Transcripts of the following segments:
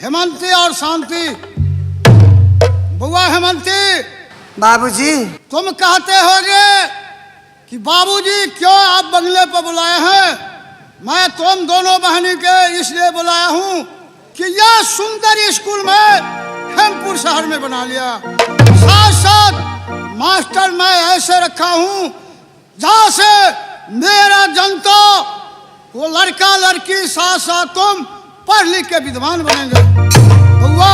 हेमंती और शांति। बउआ हेमंती। बाबूजी। तुम कहते होगे कि बाबूजी क्यों आप बंगले पर बुलाए हैं। मैं तुम दोनों बहनी के इसलिए बुलाया हूँ कि यह सुंदर स्कूल में हेमपुर शहर में बना लिया, साथ साथ मास्टर मैं ऐसे रखा हूँ जहाँ से मेरा जनता वो लड़का लड़की साथ साथ तुम पढ़ लिख के विद्वान बनेंगे। बउआ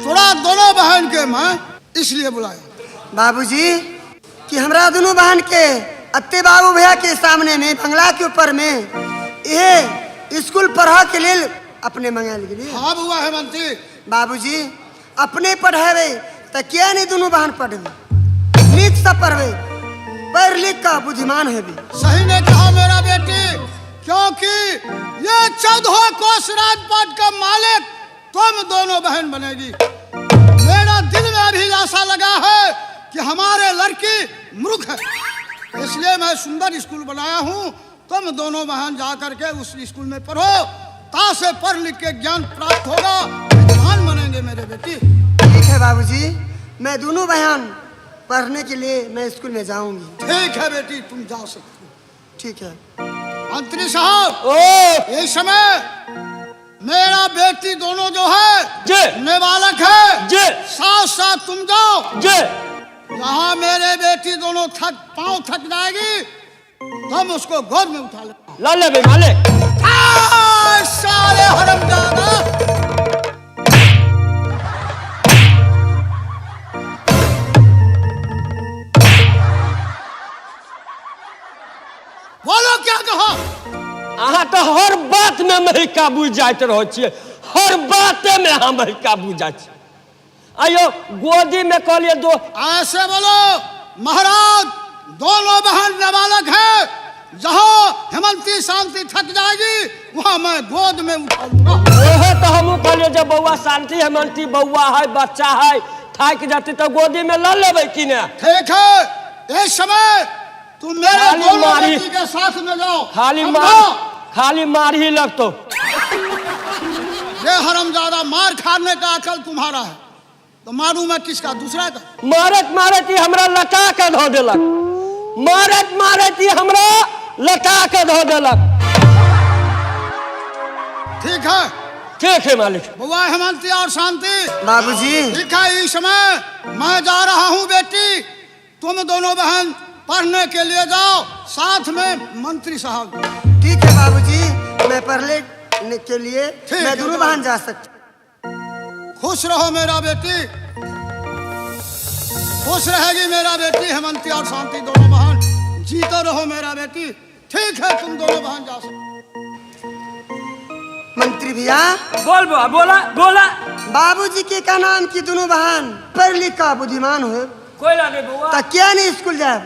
थोड़ा दोनों बहन के मैं इसलिए बुलाया। बाबूजी कि हमरा दोनों बहन के अत्ते बाबू भैया के सामने में बंगला के ऊपर में ये स्कूल पढ़ा के लेल अपने मंगाल गेली। हाँ बउआ हेमंती। बाबूजी अपने पढ़ेबै तऽ किया नहीं दोनों बहन पढ़बै, नीक से पढ़बै, पढ़ लिख कऽ बुद्धिमान हेबै। सही ने कहा मेरा बेटी, क्योंकि ये 14 कोस राजपाट का मालिक तुम दोनों बहन बनेगी। मेरा दिल में अभिलाषा लगा है कि हमारे लड़की मूर्ख है, इसलिए मैं सुंदर स्कूल बनाया हूँ। तुम दोनों बहन जा करके उस स्कूल में पढ़ो, ता से पढ़ लिख के ज्ञान प्राप्त होगा, विद्वान बनेंगे मेरे बेटी। ठीक है बाबूजी, मैं दोनों बहन पढ़ने के लिए मैं स्कूल में जाऊंगी। ठीक है बेटी, तुम जा सकती हो। ठीक है। मंत्री साहब, ओ इस समय मेरा बेटी दोनों जो है जे नाबालक है, जे साथ साथ तुम जाओ। जे जहाँ मेरे बेटी दोनों थक पाँव थक जाएगी तुम उसको गोद में उठा ले। ल लेबै मालिक। आ, साले हरामजादा। बोलो क्या कहा? अहाँ तऽ हर बात में महिका बुझि जाइत रहै छियै, हर बाते में अहाँ महिका बुझि जाइ छियै। आइयो गोदी में कहलियै दो। ऐसे बोलो महाराज, दोनों बहन नाबालक है, जहाँ हेमंती शांति थक जाएगी वहां मैं गोद में उठा लूंगा। ओहे तऽ हमहूँ कहलियै जे बौआ शांति हेमंती बौआ है, बच्चा है, थाकि जेतै तऽ गोदी में लऽ लेबै कि ने। ठीक है, इस समय तुम मेरे खाली दोनों मारी। बेटी के साथ में जाओ। खाली समझो? मार, खाली मार ही लगतो। ये हरामजादा, मार खाने का अकल तुम्हारा है तो मारू मैं किसका, दूसरा का? मारत मारत ही हमरा लटा के धऽ देलक, मारत मारत ही हमरा लटा के धऽ देलक। ठीक है। ठीक है मालिक। बउआ हेमंती और शांति। बाबूजी। ठीक है, इस समय मैं जा रहा हूँ बेटी, तुम दोनों बहन पढ़ने के लिए जाओ, साथ में मंत्री साहब। ठीक है बाबूजी, मैं पढ़ने के लिए ठीक मैं है, दोनों जाओ। बहन जा सकती। खुश रहो मेरा बेटी, खुश रहेगी मेरा बेटी हेमंती और शांति दोनों बहन, जीते रहो मेरा बेटी। ठीक है, तुम दोनों बहन जा सकते। मंत्री भैया। बोल बौआ, बोला बोला। बाबूजी के का नाम की दोनों बहन पढ़ लिख का बुद्धिमान हो। कोई ला नहीं बौआ। तो क्या नहीं स्कूल जाए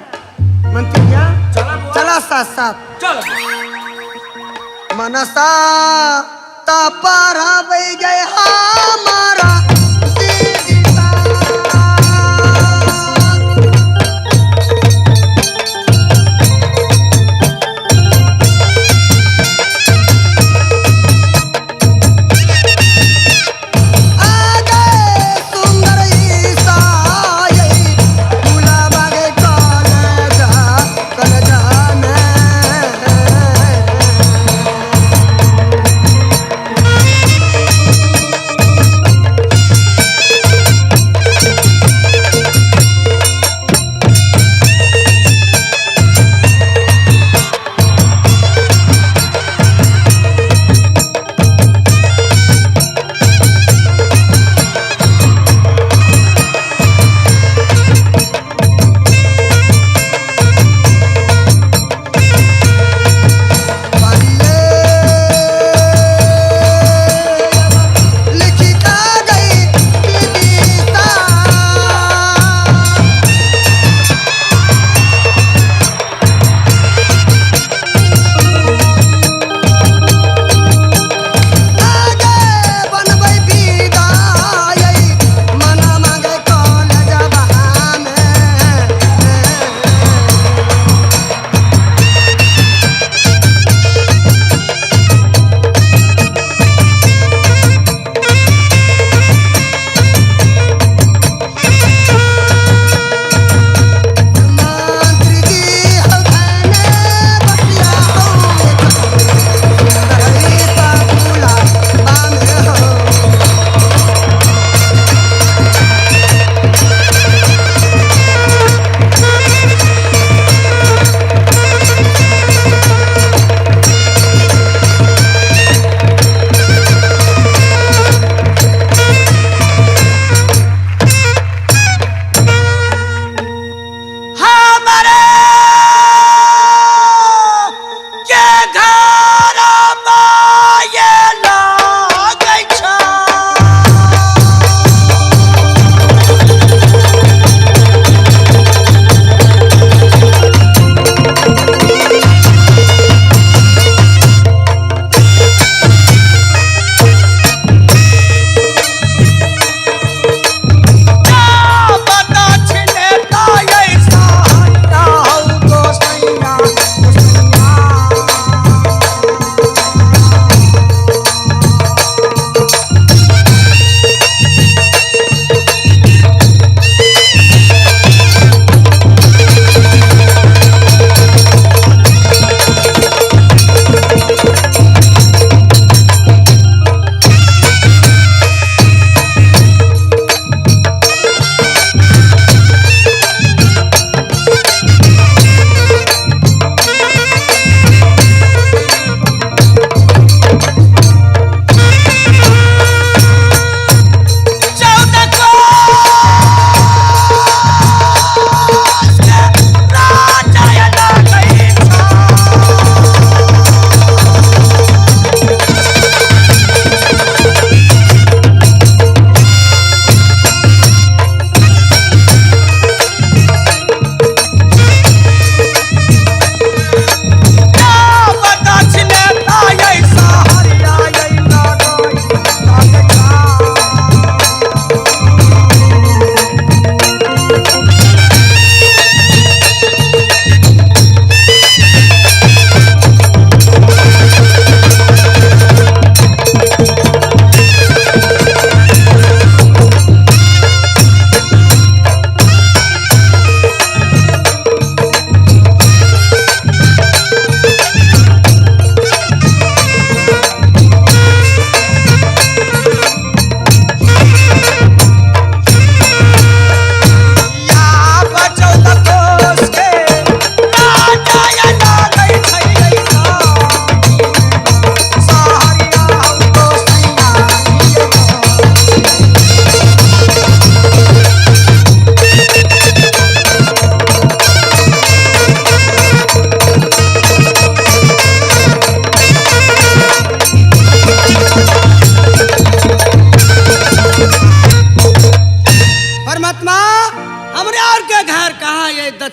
मंत्री भैया? चला बौआ। चला साथ साथ। चल। मनसा ता पढ़ाबै गए हमारा दीदी साथ। आगे सुंदर ईसाई गुलाबा गे कलेजा कलेजा में।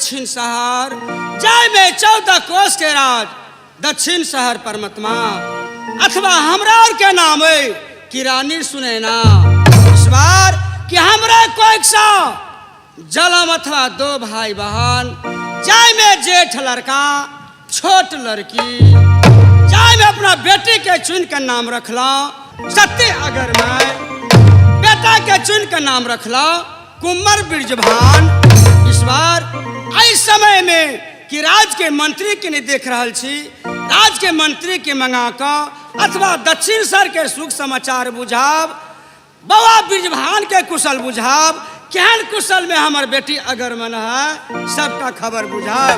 दक्षिण शहर, जाय में 14 कोस के राज दक्षिण शहर परमात्मा अथवा हमरा और के नाम है कि रानी सुनैना। इस बार कि हमरा कोई सा जलम अथवा 2 भाई बहन, जाय में जेठ लड़का छोट लड़की, जाय में अपना बेटी के चुन के नाम रखला सत्य अगर मैं बेटा के चुन के नाम रखला कुंवर ब्रजभान। इस बार इस समय में कि राज के मंत्री के नहीं देख रहल छी, राज के मंत्री के मंगा कऽ अथवा दक्षिण सर के सुख समाचार बुझाब, बाबा ब्रजभान के कुशल बुझाब, केहन कुशल में हमर बेटी अगरमन है सबका खबर बुझाब।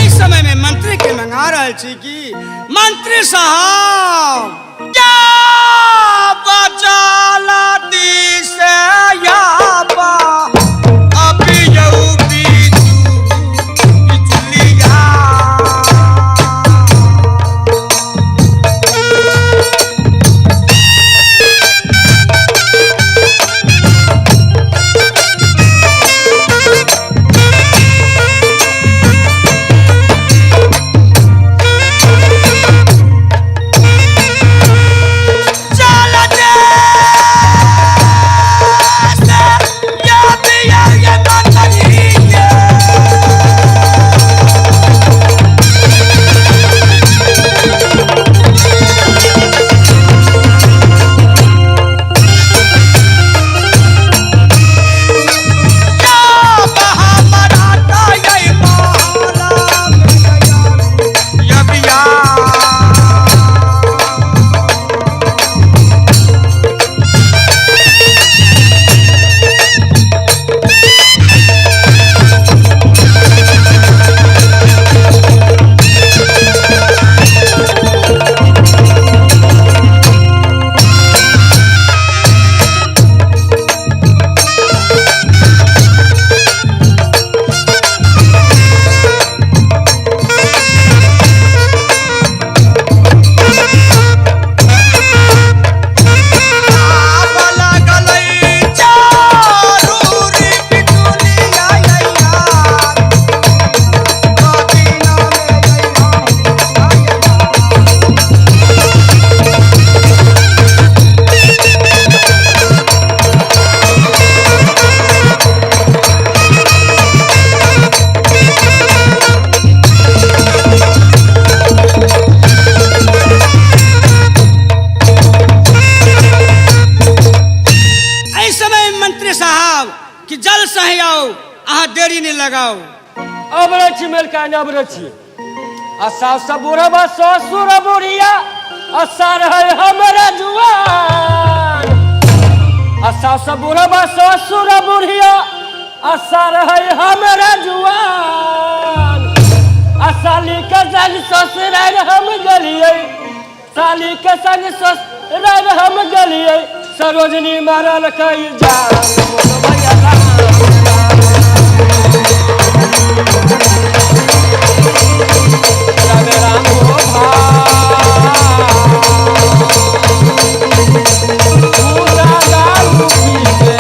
इस समय में मंत्री के मंगा रहल छी कि मंत्री साहब क्या बचाला दिसे याबा अभी यौ बिचुलिया। चल दे से या बिया ये मंत्री के। या महामराठा ये माला या बिया। एहि समय मंत्री साहब कि जल सही आओ, अहाँ देरी नहीं लगाओ। अबरे छी मेलकान अबरे छी। आ सास बुढ़बा ससुर बुढ़िया आ सार है हमरा जुआन। आ सास बुढ़बा ससुर बुढ़िया आ सार है हमरा जुआन। आ साली के संग ससुराल हम गेलियै, साली के संग ससुराल हम गेलियै, सरोजनी मारल कई जान। मोर भैया राम राम राम हो भाई दारू पी के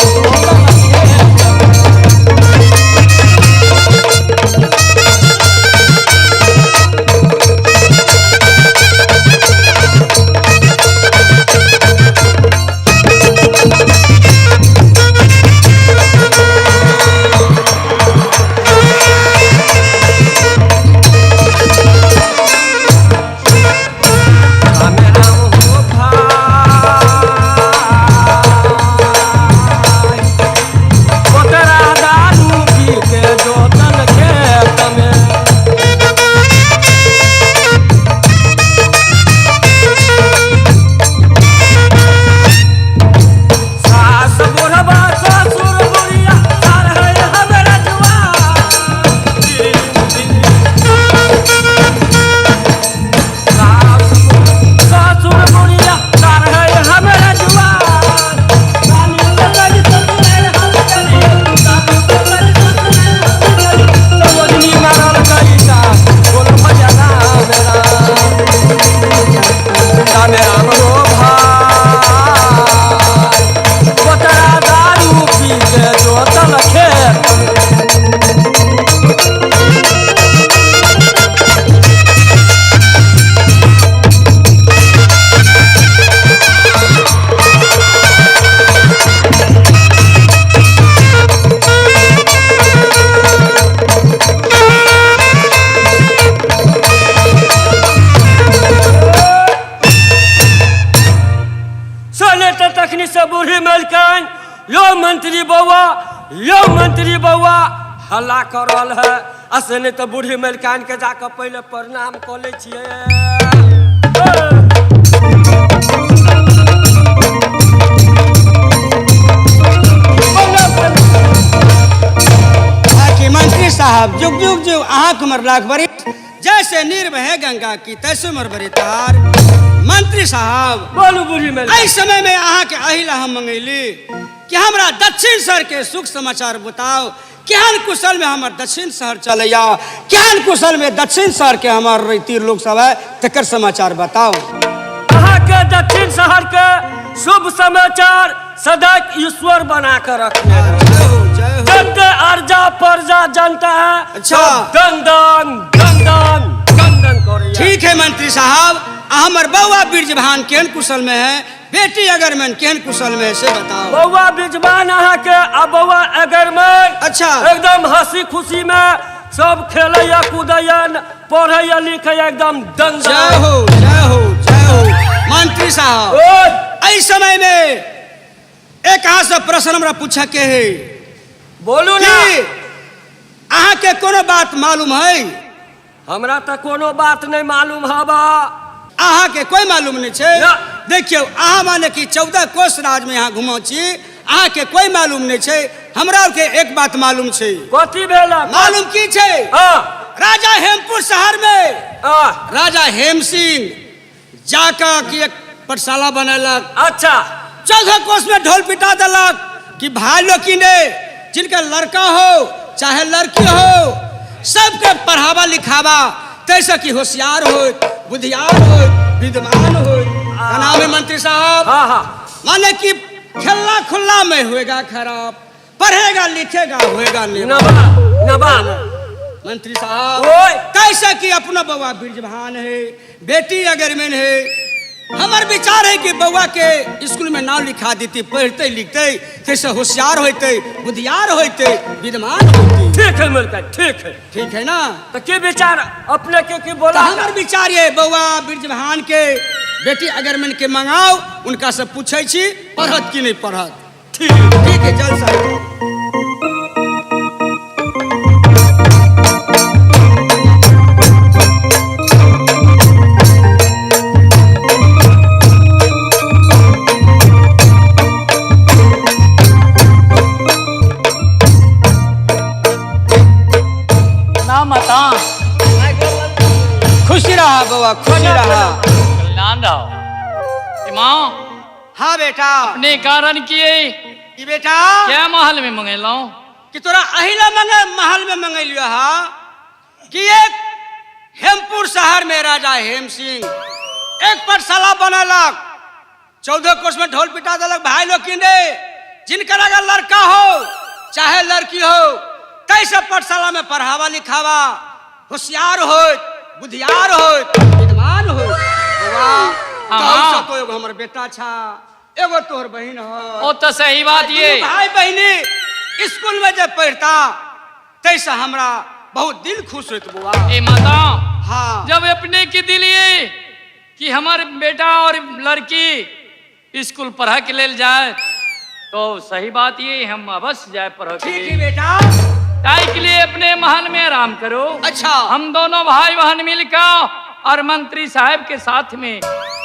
तखनी से बूढ़ी मलकान यो मंत्री बउआ, यो मंत्री बउआ हल्ला कर रहल है। असे नहीं तो बूढ़ी मलकान के जाकर पहले प्रणाम कऽ लै छियै। मंत्री साहब जुग जुग जुग अहाँ उमर लाख बरी, जैसे नीर बहे गंगा की तैसे उमर बरी तार। मंत्री साहब बोलू बूढ़ी मलकान। एहि समय में अहाँ के अहिला हम मंगैली कि हमरा दक्षिण शहर के सुख समाचार बताओ। केहन कुशल में हमर दक्षिण शहर चलैया, केहन कुशल में दक्षिण शहर के हमर तीर लोग सब है, तकर समाचार बताओ। अहाँ के दक्षिण शहर के शुभ समाचार सदा ईश्वर बना कर रखने है। जय हो, जय हो। जते अर्जा परजा जनता है। अच्छा। दन दन दन दन दन दन करैया। ठीक है मंत्री साहब, हमर बउआ बीरजभान केहन कुशल में है, बेटी अगरमन केहन कुशल में है से बताओ। बउआ बीरजभान अहाँ के आ बउआ अगरमन अच्छा। एकदम हंसी खुशी में सब खेलैया कूदैया पढ़ैया लिखैया एकदम दन दन। जय हो जय हो जय हो। मंत्री साहब एहि समय में एक अहाँ से प्रश्न हमरा पूछे के है। बोलू ना। अहाँ के कोनो बात मालूम है? हमरा तो कोनो बात नहीं मालूम हवा। अहाँ के कोई मालूम नहीं छे? देखियो अहाँ माने कि 14 कोस राज में यहाँ घुमौ छी, अहाँ के कोई मालूम नहीं छे। हमरा के एक बात मालूम छे। कथी भेल? मालूम की छे? राजा हेमपुर शहर में राजा हेम सिंह जाकर कि एक पाठशाला बनेलक। अच्छा। 14 कोस में ढोल पिटा देलक कि भाई लोग ने जिनका लड़का हो चाहे लड़की हो सबके पढ़ावा लिखावा तैसे कि होशियार हो, बुद्धियार हो, विद्वान हो। नाम है मंत्री साहब। हाँ हाँ। माने कि खेलना खुल्ला में होएगा खराब, पढ़ेगा लिखेगा होएगा नहीं। नवाब मंत्री साहब कैसे कि अपना बउआ बीरजभान है, बेटी अगरमन है। हमार विचार है कि बउआ के स्कूल में नाम लिखा देती, पढ़ते लिखते कैसे होशियार होते, बुद्धियार होते, विद्वान होते। ठीक है मिलकर, ठीक है। ठीक है ना? तो की विचार अपने के की बोला? तो हमार विचार ये बउआ बीरजभान के बेटी अगरमन के मंगाओ, उनका सब पूछे छी पढ़त कि नहीं पढ़त। ठीक ठीक है चल साहब। खुशी रहा बउआ, खुशी रहा। कल्याण रहो। माँ। हाँ बेटा। अपने कारण किए कि बेटा क्या महल में मंगेलो? कि तोरा अहिला मंगे महल में मंगेलियो हा कि एक हेमपुर शहर में राजा हेम सिंह एक पाठशाला बनेलक, 14 कोस में ढोल पिटा देलक भाई लोग किने जिनकर अगर लड़का हो चाहे लड़की हो तैसे पाठशाला में पढ़ावा लिखावा, होशियार हो, बुद्धियार हो, विद्वान हो। तो एगो हमर बेटा छा, एगो तोहर बहिन हो। ओ तो सही बात ये भाई बहिनी स्कूल में जब पढ़ता तैसे हमरा बहुत दिल खुश होत बुआ। ए माता। हाँ। जब अपने के दिल ये कि हमारे बेटा और लड़की स्कूल पढ़ा के ले जाए तो सही बात ये हम अवश्य जाए पढ़ा के। ठीक है बेटा। ताई के लिए अपने महल में आराम करो। अच्छा। हम दोनों भाई बहन मिलकर और मंत्री साहब के साथ में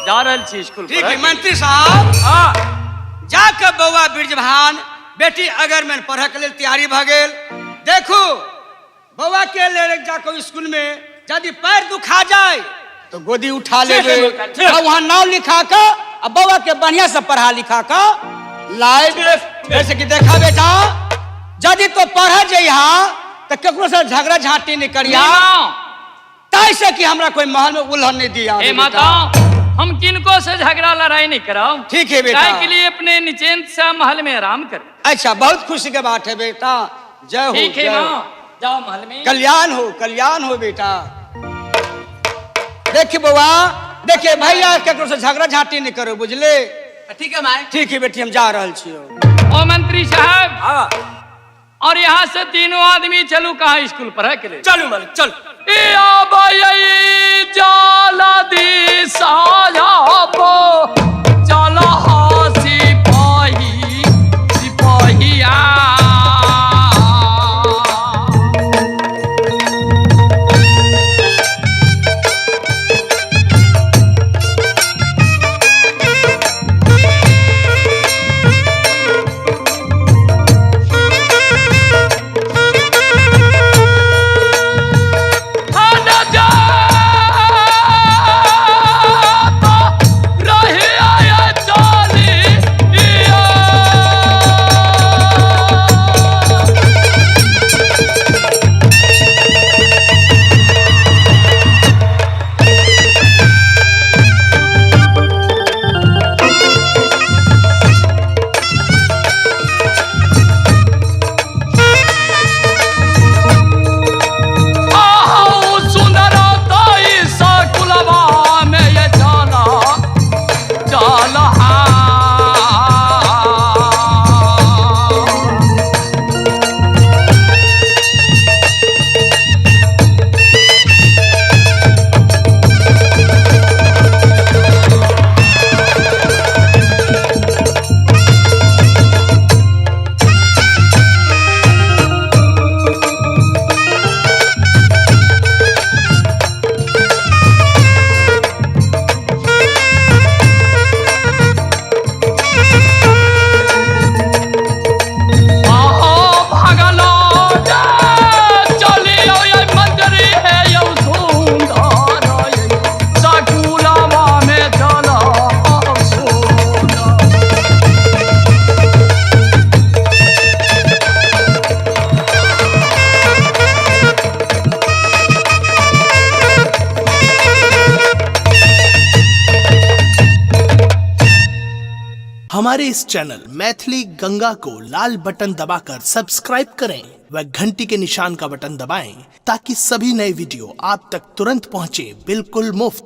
जा रहे छी स्कूल। ठीक है मंत्री साहब। हाँ। जाकर बउआ बीरजभान बेटी अगरमन पढ़े के लिए तैयारी भ गेल। देखो बउआ के ले जाकर स्कूल में यदि पैर दुखा जाए तो गोदी उठा लेबे और वहाँ नाम लिखा कर और बउआ के बढ़िया से पढ़ा लिखा कर लाए। जैसे कि देखा बेटा यदि तो पढ़ जइहा तो ककरो से झगड़ा झांटी नहीं करिया, तैसे कि हमरा कोई महल में उलहन नहीं दिया। ए माता, हम किनको से झगड़ा लड़ाई नहीं कराओ। ठीक है बेटा। के लिए अपने निचेंत से महल में आराम कर। अच्छा बहुत खुशी के बात है बेटा। जय हो। ठीक है माँ, जाओ महल में। कल्याण हो, कल्याण हो बेटा। देखिए बउआ, देखिए भैया ककरो से झगड़ा झांटी नहीं करो, बुझले? ठीक है माए। ठीक है बेटी, हम जा रहा छी। ओ मंत्री साहब। हाँ। और यहाँ से तीनों आदमी चलू कहाँ स्कूल पढ़े के लिए? चलू मालिक चल। जाला दी साया बो चला हासी हमारे इस चैनल मैथिली गंगा को लाल बटन दबाकर सब्सक्राइब करें व घंटी के निशान का बटन दबाएं ताकि सभी नए वीडियो आप तक तुरंत पहुंचे बिल्कुल मुफ्त।